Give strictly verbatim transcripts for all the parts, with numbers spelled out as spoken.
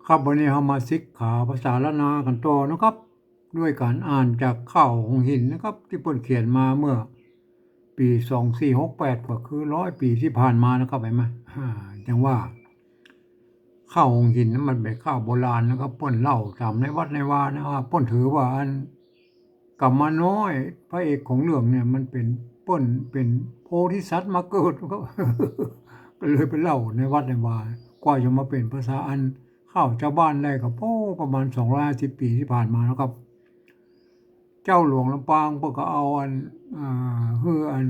ครับ วันนี้เฮามาศึกษาภาษาล้านนากั๋นต่อนะครับ ด้วยก๋านอ่านจากข้าวหงส์หินนะครับ ตี้เปิ้นเขียนมาเมื่อปี๋สองสี่หกแปด ก็คือร้อยปี๋ตี้ผ่านมานะครับ หันก่อ อ่า จังว่า ข้าวหงส์หินนั้นมันเป๋นข้าวโบราณนะครับ เปิ้นเล่าต๋ามในวัดในวานะว่า เปิ้นถือว่าอัน ก๋ำมาน้อย พระเอกของเรื่องเนี่ย มันเป๋น เปิ้นเป๋นโพธิสัตว์มาเกิด ก็ ก็เลยไปเล่าในวัดในวา กว่าจะมาเป๋นภาษาอันข้าวจาวบ้านได้ก็ โอ้ ประมาณสองร้อยห้าสิบปี๋ตี้ผ่านมานะครับ เจ้าหลวงลำปางเปิ้นก็เอาอัน อ่า หื้ออัน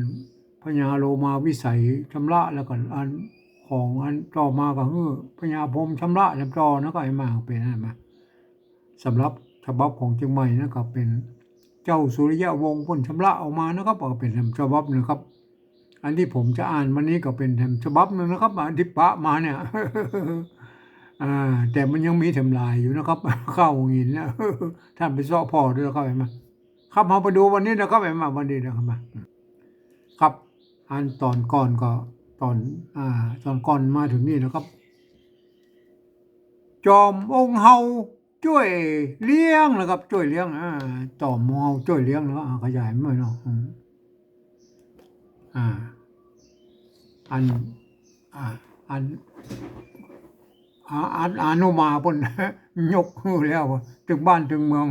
พญาโลมาวิสัยชำระ แล้วก็อันของอันต่อมาก็หื้อพญาพรหมชำระ แล้วต่อนั้นก็ไอ้มาเป๋นอันมา สำหรับฉบับของเจียงใหม่นะ ก็เป๋นเจ้าสุริยวงศ์เปิ้นชำระออกมานะครับ ก็เป๋นฉบับหนึ่งครับ อันตี้ผมจะอ่านวันนี้ก็เป๋นฉบับหนึ่งนะครับ อันตี้ปะมาเนี่ย อ่า แต่มันยังมีแถมหลายอยู่นะครับ ข้าวหงส์หินนะ ต้านไปเซาะผ่อดูนะครับ หันก่อ ครับ เฮาไปดูวันนี้นะครับ หันก่อ วันนี้นะครับ มา ครับ อันต๋อนก่อนก็ ต๋อน อ่า ต๋อนก่อนมาเถิงนี่นะครับ จ๋อมองค์เฮาจ้วยเลี้ยงนะครับ จ้วยเลี้ยง อ่า จ๋อมองค์เฮาจ้วยเลี้ยงเนาะ อ่า ขยายมาหน่อยเนาะ อืม อ่า อัน อ่า อัน อ่า อัน อานุมาเปิ้น ยกหื้อแล้ว ตึงบ้านตึงเมือง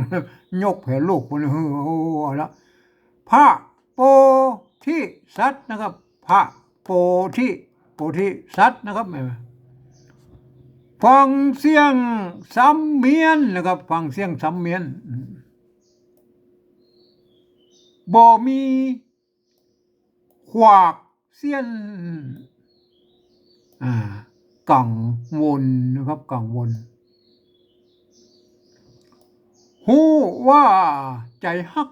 ยกแผลูกเปิ้นหื้อ โอ้ เอาละ พระโพธิสัตว์นะครับ พระโพธิ โพธิสัตว์นะครับ ฟังเสียงสำเมียนนะครับ ฟังเสียงสำเมียน บ่มีขวากเสี้ยน อ่า กังวลนะครับ กังวล ฮู้ว่าใจ๋ฮัก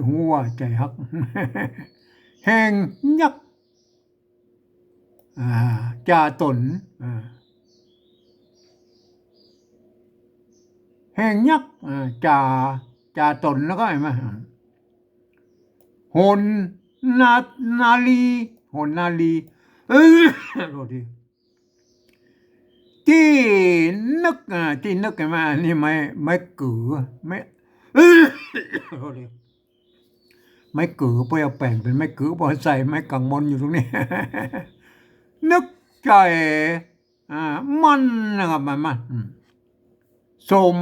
ฮู้ว่าใจ๋ฮัก แห่งยักษ์ อ่า จ่าต๋น อ่า แห่งยักษ์ อ่า จ่า จ่าต๋น แล้วก็หันก่อ หนนา นารี หนนารี เออ โทษที ตี้นึก อ่า ตี้นึก หันก่อ อันนี้ไม้ ไม้กือ ไม้ โทษที ไม้กือ เปิ้นเอาแป๋งเป๋นไม้กือ เปิ้นใส่ไม้กังวลอยู่ตรงนี้ นึกใจ๋ อ่า มันนะครับ มัน มัน อืม สม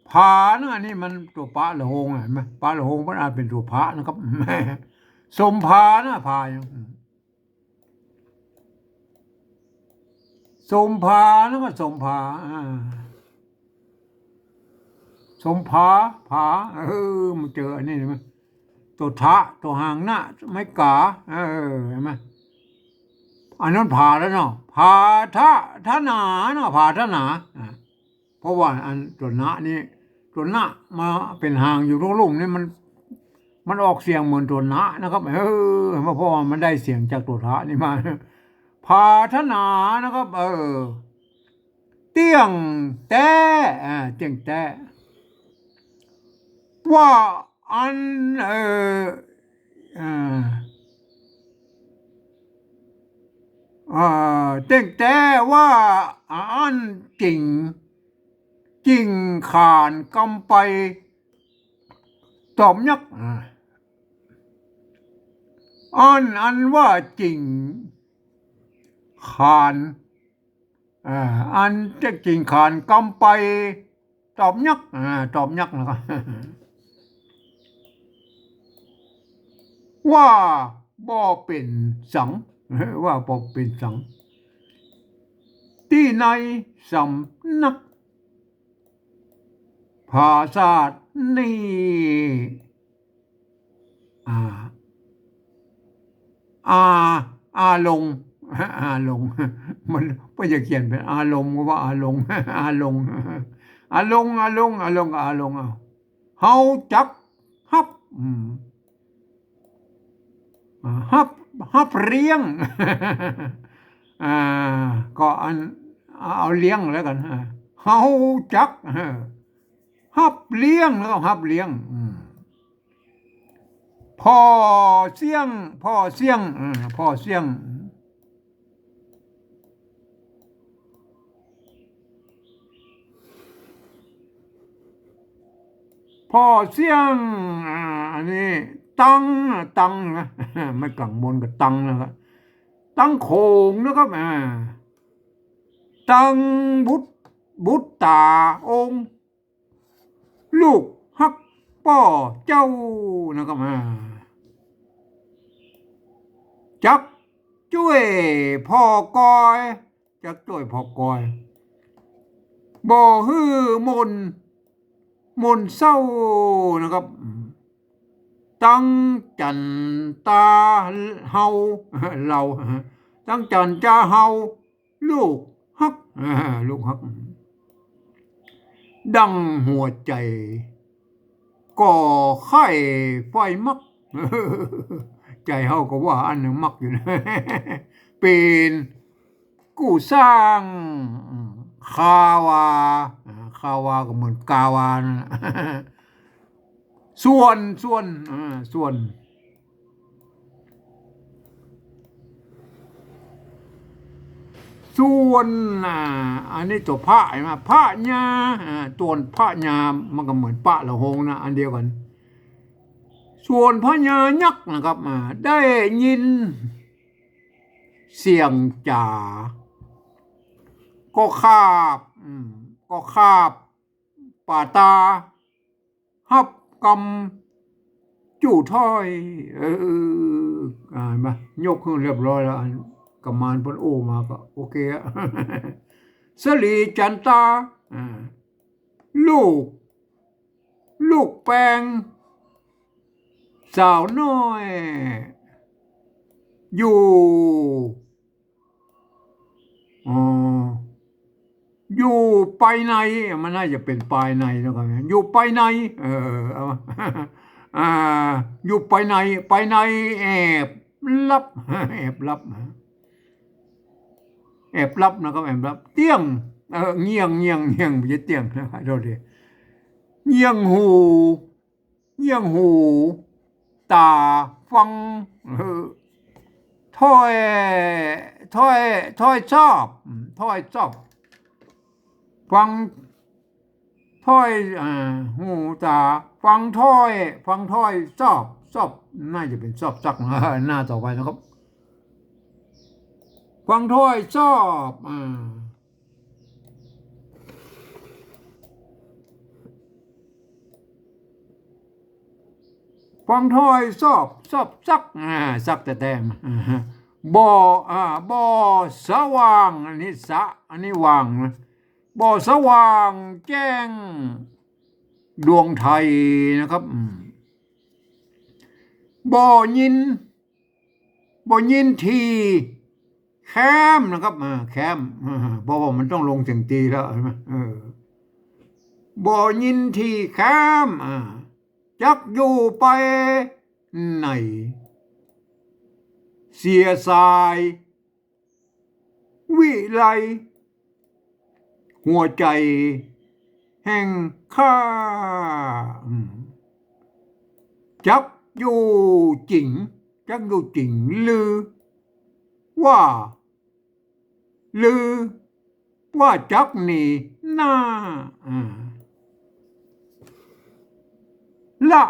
ภานะ อันนี้มันตั๋วปะละโฮงอะ หันก่อ ปะละโฮงมันอ่านเป๋นตั๋วพะนะครับ สมภานะ ภาหยัง อืม สมภานะ ก็สมภา อ่า สมภา ภา เออ มันเจออันนี้หันก่อ ตั๋วทะ ตั๋วหางนะ ไม้ก๋า เออ หันก่อ อันนั้นผาแล้วเนาะ ผาทะ ทนาเนาะ ผาทนา อ่า เพราะว่าอันตั๋วนะนี่ ตั๋วนะมาเป๋นหางอยู่ตรงลุ่มนี่มัน มันออกเสียงเหมือนตั๋วนะนะครับ เออ เพราะว่ามันได้เสียงจากตั๋วทะนี่มา ผาทนานะครับ เออ เตี้ยงแต๊ อ่า เตี้ยงแต๊ ว่าอัน เอ่อ อ่า อ่า เตี้ยงแต๊ว่าอันจิ่ง จิ่งขานกำไป ตอบยักษ์ อ่า อัน อันว่าจิ่งขาน อ่า อันจะจิ่งขานกำไป ตอบยักษ์ อ่า ตอบยักษ์นะครับ ว่าบ่เป๋นสัง ว่าบ่เป๋นสัง ตี้ในสำนัก ผาสาทนี่ อ่า อา อาลง อาลง มัน เปิ้นจะเขียนเป๋นอาลง ก็ว่าอาลง อาลง อาลง อาลง อาลง เอา เฮาจักฮับ อืม อ่า ฮับ ฮับเลี้ยง อ่า ก็อัน เอาเลี้ยงแล้วกั๋น อ่า เฮาจัก เออ ฮับเลี้ยง แล้วก็ฮับเลี้ยง อืม ผ่อเสี้ยง ผ่อเสี้ยง เออ ผ่อเสี้ยง อืม อืม ป้อเสี้ยง อ่า อันนี้ ตัง ตังนะ ไม่กังวลกับตังนะครับ ตังโขงนะครับ อ่า ตังบุตร บุตรต๋าองค์ ลูกฮักป้อเจ้านะครับ อ่า จักจ้วยผ่อกอย จักจ้วยผ่อกอย บ่หื้อหม่น หม่นเศร้านะครับ ตังจั๋นตาเฮา เฮา ตังจั๋นจาเฮา ลูกฮัก ลูกฮัก ดังหัวใจ๋ ก่อไข้ไฟมัก ใจ๋เฮาก็ว่าอันนั้นมักอยู่นะ เป๋นกู้สร้าง คาวา คาวาก็เหมือนกาวานั่นแหละ ส่วน ส่วน อ่า ส่วน ส่วน อ่า อันนี้ตั๋วพระเห็นไหม พระญา อ่า ส่วนพระญา มันก็เหมือนปะละหงนะ อันเดียวกั๋น ส่วนพญายักษ์นะครับ อ่า ได้ยินเสียงจ๋า ก็คาบ อืม ก็คาบ ป่าต๋า ฮับกำจู้ถ้อย เออ อ่า มายกขึ้นเรียบร้อยแล้ว อันกำมานเปิ้นอู้มาก็โอเคอะ สลีจั๋นตา อ่า ลูก ลูกแปง สาวน้อย อยู่ อ๋อ อยู่ไปใน มันน่าจะเป๋นปายในนะครับ อยู่ไปใน เออ เอา อ่า อยู่ไปใน ไปในแอบลับ แอบลับ แอบลับนะครับ แอบลับ เตี้ยง เออ เงี่ยง เงี่ยง เงี่ยง บ่ใจ้เตี้ยง ขอโทษที เงี่ยงหู เยียงหู ต๋าฟัง เออ ถ้อย ถ้อย ถ้อยซอบ อืม ถ้อยซอบ ฟัง ถ้อย อ่า หู ต๋า ฟังถ้อย ฟังถ้อยซอบ ซอบ น่าจะเป๋นซอบซักนะ หน้าต่อไปนะครับ ฟังถ้อยซอบ อ่า ฟังถ้อยซอบ ซอบซัก อ่า ซักแต๊ๆ อ่าฮะ บ่ อ่า บ่สว่าง อันนี้สะ อันนี้ว่างนะ บ่สว่างแจ้งดวงไทยนะครับ อืม บ่ยิน บ่ยินตี้แคมนะครับ อ่า แคม อ่า เพราะว่ามันต้องลงเสียงตี้แล้ว เห็นไหม เออ บ่ยินตี้แคม อ่า จักอยู่ไปไหน เสียสาย วิไล หัวใจ๋แห่งข้า อืม จักอยู่จิ๋ง จักอยู่จิ๋ง หรือว่า หรือว่าจักหนีหน้า อ่า ละ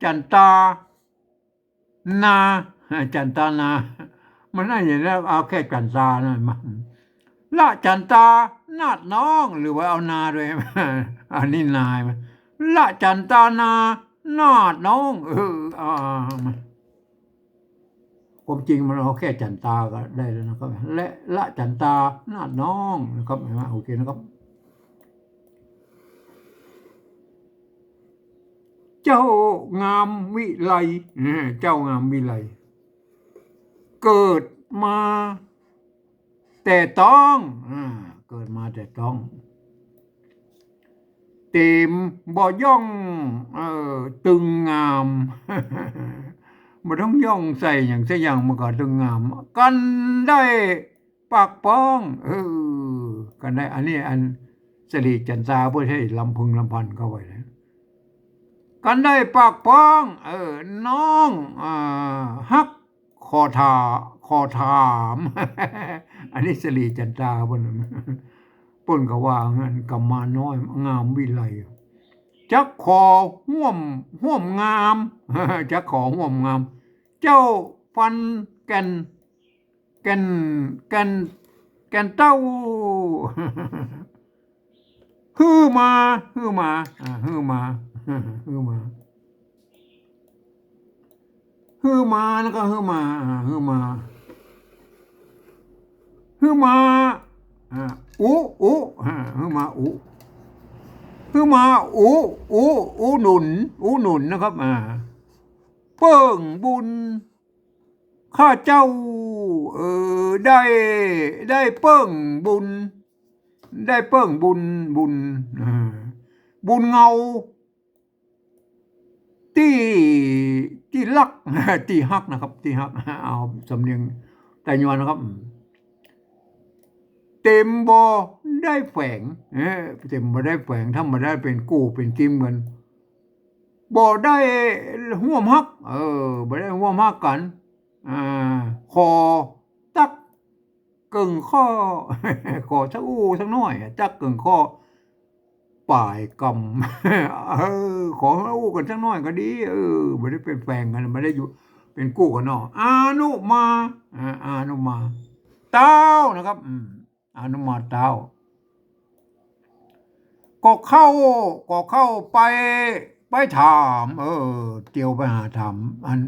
จั๋นตา นา จั๋นตานา มันน่าจะเอาแค่จั๋นตานั่นมา ละจั๋นตานาดน้อง หรือว่าเอานาด้วย อันนี้นามา ละจั๋นตานานาดน้อง เออ เอา เอา เอามา ความจริงมันเอาแค่จั๋นตาก็ได้แล้วนะครับ และละจั๋นตานาดน้องนะครับ เห็นไหม โอเคนะครับ เจ้างามวิไล เออ เจ้างามวิไล เกิดมาแต่ต๊อง อ่า เกิดมาแต่ต๊อง เต๋มบ่ย่อง เออ ตึงงาม บ่ต้องย่องใส่หยังสักอย่าง มันก็ตึงงาม กันได้ ปากป้อง เออ กันได้ อันนี้อันสลีจั๋นตาเปิ้นใช้ลำพึงลำพันเข้าไปนะ กันได้ปากป้อง เออ น้อง อ่า ฮัก ขอถา ขอถาม อันนี้สลีจั๋นตาเปิ้น เปิ้นก็ว่างั้น กำมานน้อย งามวิไล จักขอฮ่วม ฮ่วมงาม จักขอฮ่วมงาม เจ้าฟันแก่น แก่น แก่น แก่นเต้า หื้อมา หื้อมา อ่า หื้อมา หื้อมา หื้อมา แล้วก็หื้อมา อ่า หื้อมา หื้อมา อ่า อุ อุ อ่า หื้อมา อุ หื้อมา อุ อุ อุดหนุน อุดหนุนนะครับ อ่า เปิ้งบุญ ข้าเจ้า เออ ได้ ได้เปิ้งบุญ ได้เปิ้งบุญ บุญ อ่า บุญเงา ตี้ ตี้ฮัก ตี้ฮักนะครับ ตี้ฮัก เอาสำเนียงไตยวนนะครับ เต็มบ่ได้แฝง เออ เต็มบ่ได้แฝง ธรรมดาเป๋นกู้เป๋นกิ๋มกั๋น บ่ได้ฮ่วมฮัก เออ บ่ได้ฮ่วมฮักกั๋น อ่า ขอตั๊กเกิ่งข้อ ขอสักอู้สักหน้อย ตั๊กเกิ่งข้อ ป๋ายกำ เออ ขออู้กั๋นสักหน้อยก็ดี เออ บ่ได้เป๋นแฝงกั๋น บ่ได้อยู่เป๋นกู้กั๋นเนาะ อานุมา อ่า อานุมา เต้านะครับ อืม อานุมาเต้า ก็เข้า ก็เข้าไป ไปถาม เออ เตียวไปหาถาม อัน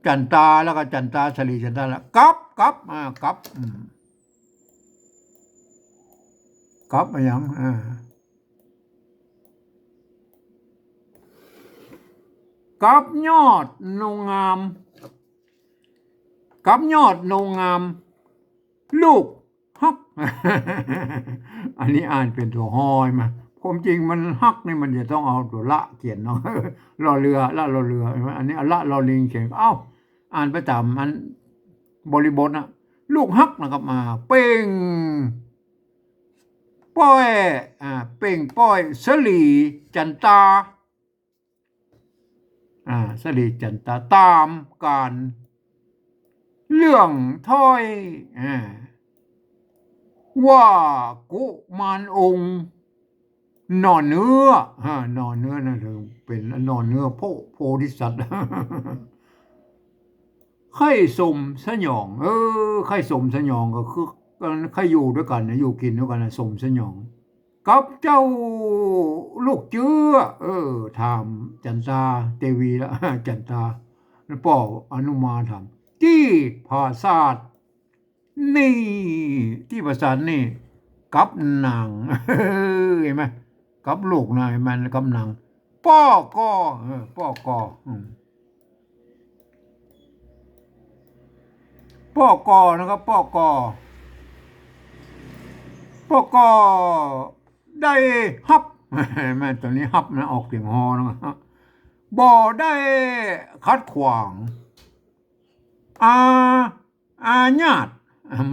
จั๋นตา แล้วก็จั๋นตา สะหลีจั๋นตา แล้ว กลับ กลับ อ่า กลับ อืม กลับมายัง อ่า กลับยอดโนงาม กลับยอดโนงาม ลูกฮัก อันนี้อ่านเป๋นตั๋วฮอมา ความจริงมันฮักนี่มันจะต้องเอาตั๋วละเขียนเนาะ รอเรือ ละรอเรือ อันนี้ละรอลิงเขียน เอ้า อ่านไปต๋ามอันบริบทนะ ลูกฮักนะครับ มา เป้งป้อย อ่า เป้งป้อย สะหลีจั๋นตา อ่า สะหลีจั๋นตา ต๋ามก๋านเรื่องถ้อย อ่า ว่ากุมารองค์ หน่อเนื้อ อ่า หน่อเนื้อนั่นคือเป๋นหน่อเนื้อโพ โพธิสัตว์ ใค่สมสยอง เออ ใค่สมสยองก็คือ ใค่อยู่ด้วยกั๋นนะ อยู่กิ๋นด้วยกั๋นนะ สมสยอง กับเจ้าลูกเจื้อ เออ ถามจั๋นตาเตวีละ จั๋นตา ป้ออานุมาถาม ตี้ผาสาท นี่ ตี้ผาสาทนี่ กับนาง เห็นไหม กับลูกนะ เห็นไหม กับนาง ป้อก่อ เออ ป้อก่อ อืม ป้อก่อนะครับ ป้อก่อ ป้อก่อได้ฮับ เห็นไหม ต๋อนนี้ฮับนะ ออกเสียงฮอนะครับ บ่ได้ขัดขวาง อา อาญาติ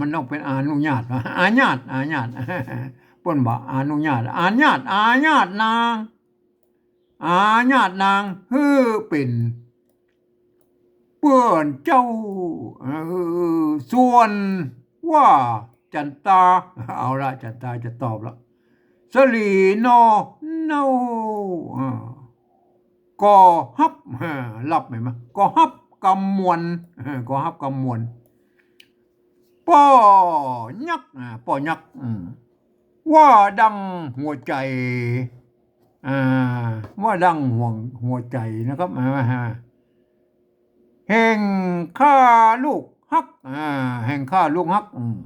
มันต้องเป๋นอานุญาต อาญาติ อาญาติ เปิ้นบ่าอานุญาต อาญาติ อาญาตินาง อาญาตินาง หื้อเป๋นเปื้อนเจ้า เออ ส่วนว่าจั๋นตา เอาละ จั๋นตาจะตอบละ สะหลีหน่อเน่า เออ ก็ฮับ เออ ฮับ เห็นไหม ก็ฮับกำมวล เออ ก็ฮับกำมวล ป้อยักษ์ อ่า ป้อยักษ์ อืม ว่าดังหัวใจ๋ อ่า ว่าดังหัว หัวใจ๋นะครับ อ่า แห่งข้าลูกฮัก อ่า แห่งข้าลูกฮัก อืม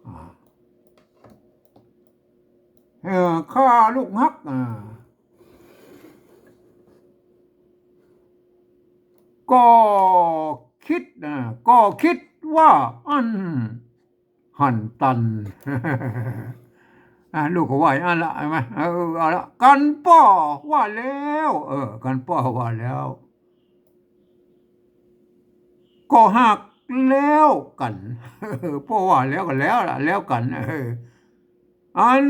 อ่า เออ ข้าลูกฮัก อ่า ก็กึ๊ด อ่า ก็กึ๊ดว่าอั้นหันตัน อ่า ลูกก็ว่าอั้นละ เห็นไหม เออ เอาละ กั๋นป้อว่าแล้ว เออ กั๋นป้อว่าแล้ว ก็ฮักแล้วกั๋น ป้อว่าแล้วก็แล้วละ แล้วกั๋น เออ อัน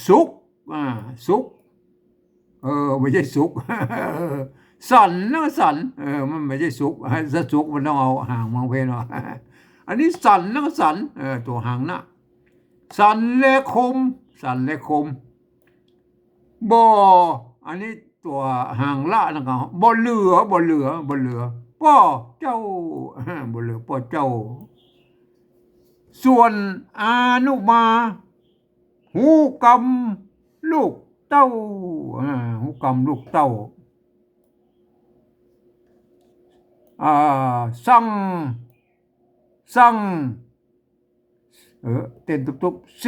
สุข อ่า สุข เออ ไม่ใช่สุข สันนะ สัน เออ มันไม่ใช่สุข ถ้าสุขมันต้องเอาหางมาเว้นเนาะ อันนี้สันนะ สัน เออ ตั๋วหางนะ สันและคม สันและคม บ่ อันนี้ตั๋วหางละนะครับ บ่เหลือ บ่เหลือ บ่เหลือป้อเจ้า บ่เหลือป้อเจ้า ส่วนอานุมา ฮูกำลูกเต้า อ่า ฮูกำลูกเต้า อ่า สั่ง สั่ง เออ เต้นตุ๊บๆ เส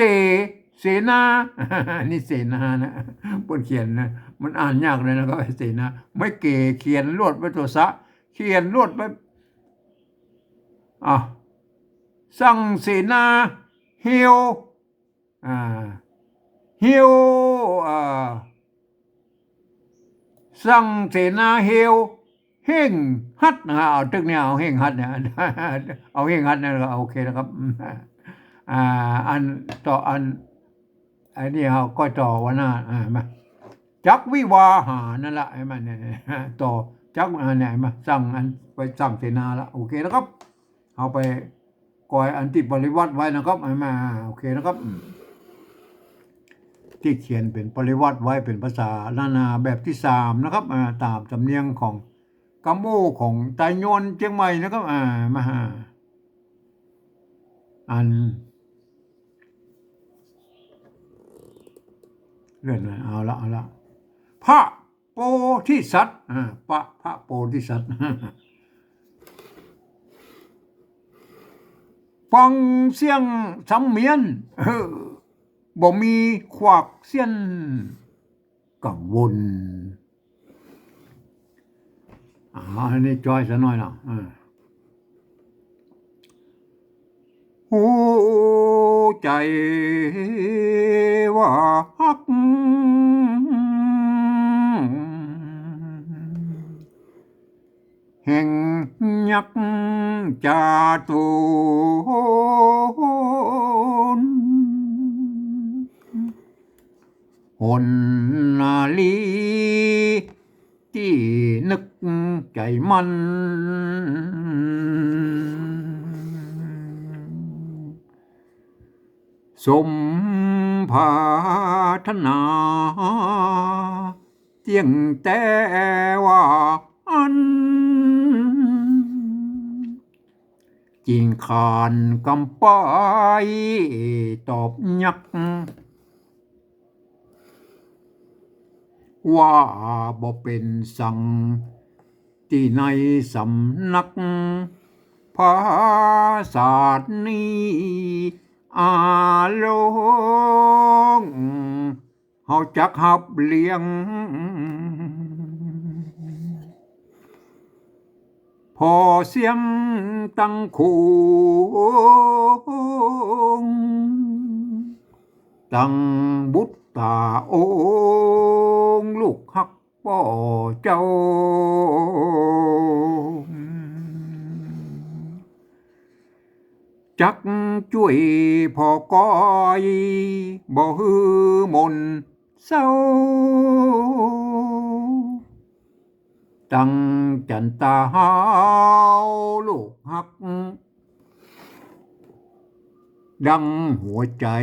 เสนา นี่เสนานะ เปิ้นเขียนนะ มันอ่านยากเลยนะครับ เสนา ไม้เก๋เขียนลวดไว้ตั๋วสะ เขียนลวดไว้ อ่ะ สั่งเสนา เหียว อ่า เหียว อ่า สั่งเสนาเหียว เฮ่งฮัดนะ เอาตึกเนี่ย เอาเฮ่งฮัดเนี่ย เอาเฮ่งฮัดเนี่ย ก็โอเคนะครับ อ่า อันต่ออัน อันนี้เอาก็ต่อวันหน้า อ่า มา จักวิวาหานั่นละ ไอ้มันเนี่ย ต่อ จัก อ่า เนี่ย มา สั่งอัน ไปสั่งเสนาละ โอเคนะครับ เอาไป กอยอันตี้ปริวัติไว้นะครับ อ่า มา โอเคนะครับ อืม ตี้เขียนเป๋นปริวัติไว้เป๋นภาษาล้านนาแบบตี้สามนะครับ อ่า ต๋ามสำเนียงของกำโอ้ของไตยวนเจียงใหม่นะครับ อ่า มา อัน เลื่อนมา เอาละ เอาละ พระ โพธิสัตว์ อ่า ปะ พระโพธิสัตว์ ฟังเสียงสำเมียน เออ บ่มีขวากเสี้ยนกังวล อ่า อันนี้จ้อยสักหน่อยเนาะ อ่า ฮู้ใจ๋ว่าฮัก แห่งยักษ์จาตุร หนนาลี ตี้นึกใจ๋มัน สมปรารถนา เตี้ยงแต๊ว่าอั้น จึงขานกำไปตอบยักษ์ ว่าบ่เป๋นสัง ตี้ในสำนัก ผาสาทนี้ อาลง เฮาจักฮับเลี้ยง ผ่อเสี้ยงตังโขง ตังบุตต๋าองค์ลูกฮักป้อเจ้า จักจ้วยผ่อกอย บ่หื้อหม่น เศร้า ตังจั๋นตาหาวลูกฮัก ดังหัวใจ๋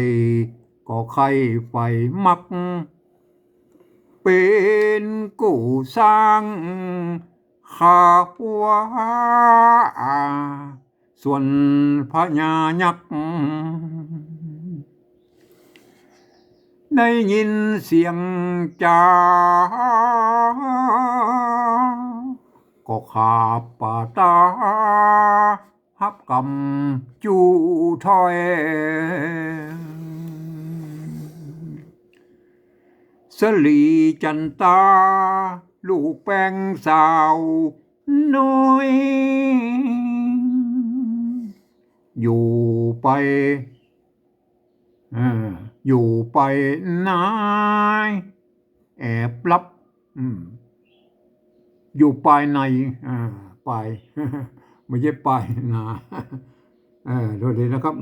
ก็ใค่ใฝ่มัก เป๋นกู้สร้างข้าว่า ส่วนพญายักษ์ ได้ยินเสียงจ๋า ก็ขาบป่าต๋า ฮับกำจู้ถ้อย สะหลีจั๋นตา ลูกแป้งสาว น้อย อยู่ไป เออ อยู่ไปนาย แอบลับ อืม อยู่ภายใน อ่า ภาย ไม่ใช่ภายนา เออ โทษทีนะครับ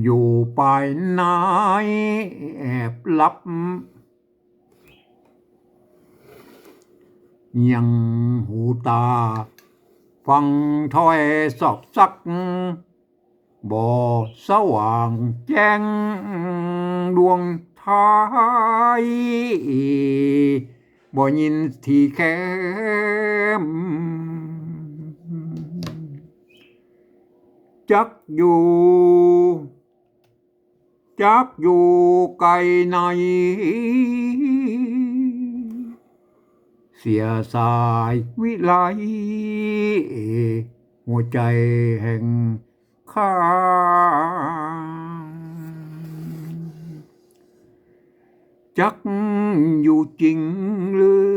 อยู่ภายใน แอบลับ เงี่ยงหูต๋า ฟังถ้อยสอบสัก บ่สว่างแจ้งดวงไท้ บ่ยินตี้แคม จักอยู่ จักอยู่ไกลใน เสียสายวิไล หัวใจ๋แห่งข้า จักอยู่จริงหรือ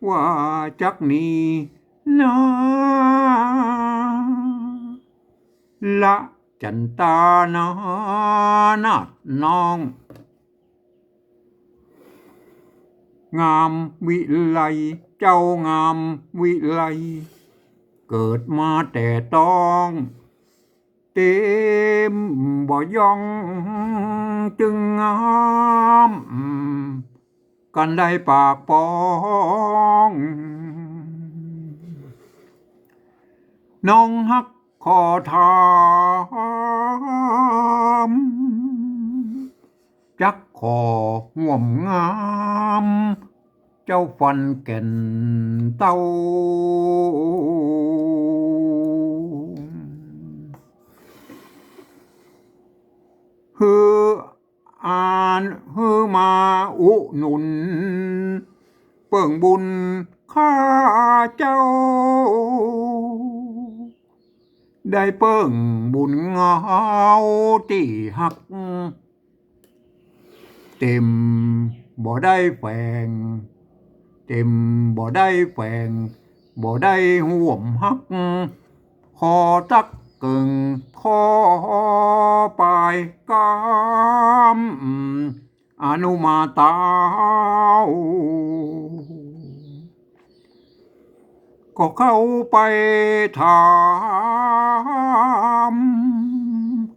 ว่าจักหนีนา ละจั๋นตานานาถน้อง งามวิไล เจ้างามวิไล เกิดมาแต่ต๊อง เต็มบ่ย่องจึงงาม กันได้ปากปอง น้องฮักขอถาม จักขอฮ่วมงาม เจ้าฟันแก่นเต้า หื้ออ่าน หื้อมาอุดหนุน เปิ้งบุญข้าเจ้า ได้เปิ้งบุญเงาตี้ฮัก เต็มบ่ได้แฝง เต็มบ่ได้แฝง บ่ได้ฮ่วมฮัก ขอตักเกิ่ง ขอปายกำ อนุมาเต้า ก็เข้าไปถาม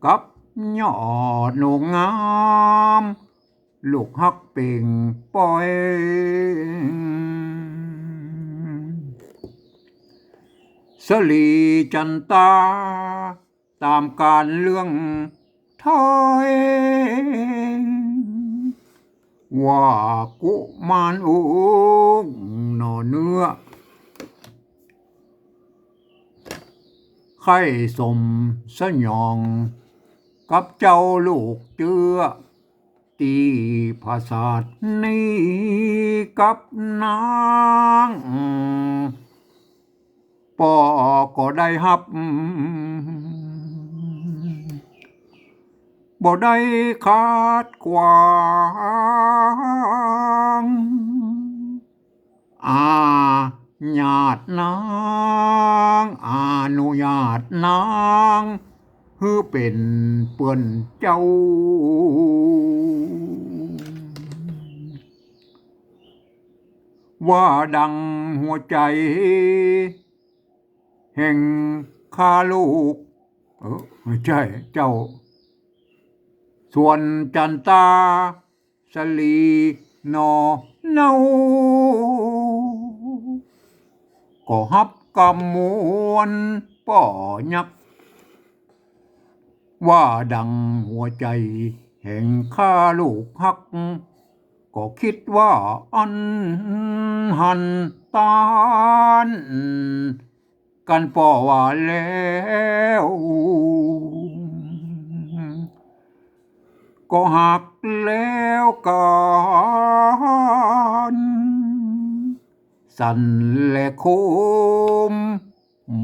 กับยอดหนุ่มงาม ลูกฮักเป่งปอย สะหลีจั๋นตา ต๋ามก๋านเรื่องถ้อย ว่ากุมารองค์หน่อเนื้อ ใค่สมสยอง กับเจ้าลูกเจื้อ ตี้ผสาทนี้กับนาง ป้อก็ได้ฮับ บ่ได้ขัดขวาง อาญาตินาง อนุญาตนาง หื้อเป๋นเปื้อนเจ้า ว่าดังหัวใจ๋แห่งข้าลูก เออ ไม่ใช่ เจ้า ส่วนจั๋นตา สะหลีหน่อเนา ก็ฮับกำมวลป้อยักษ์ ว่าดังหัวใจ๋แห่งข้าลูกฮัก ก็กึ๊ดว่าอั้นหันต้าน กันป้อว่าแล้ว ก็ฮักแล้วกั๋น สันและโคม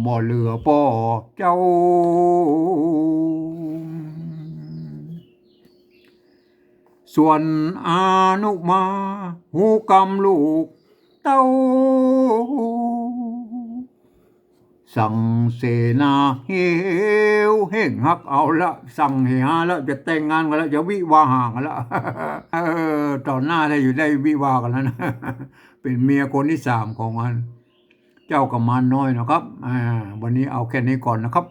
บ่เหลือป้อเจ้า ส่วนอนุมา ฮู้กำลูกเต้า สั่งเสนาเหว เฮ่งฮักเอาละ สั่งเฮฮาละ จะแต่งงานกั๋นละ จะวิวาหากั๋นละ เออ ต่อหน้าได้อยู่ ได้วิวากั๋นแล้วนะ เป๋นเมียคนตี้สามของมัน เจ้ากุมารน้อยนะครับ อ่า วันนี้เอาแค่นี้ก่อนนะครับ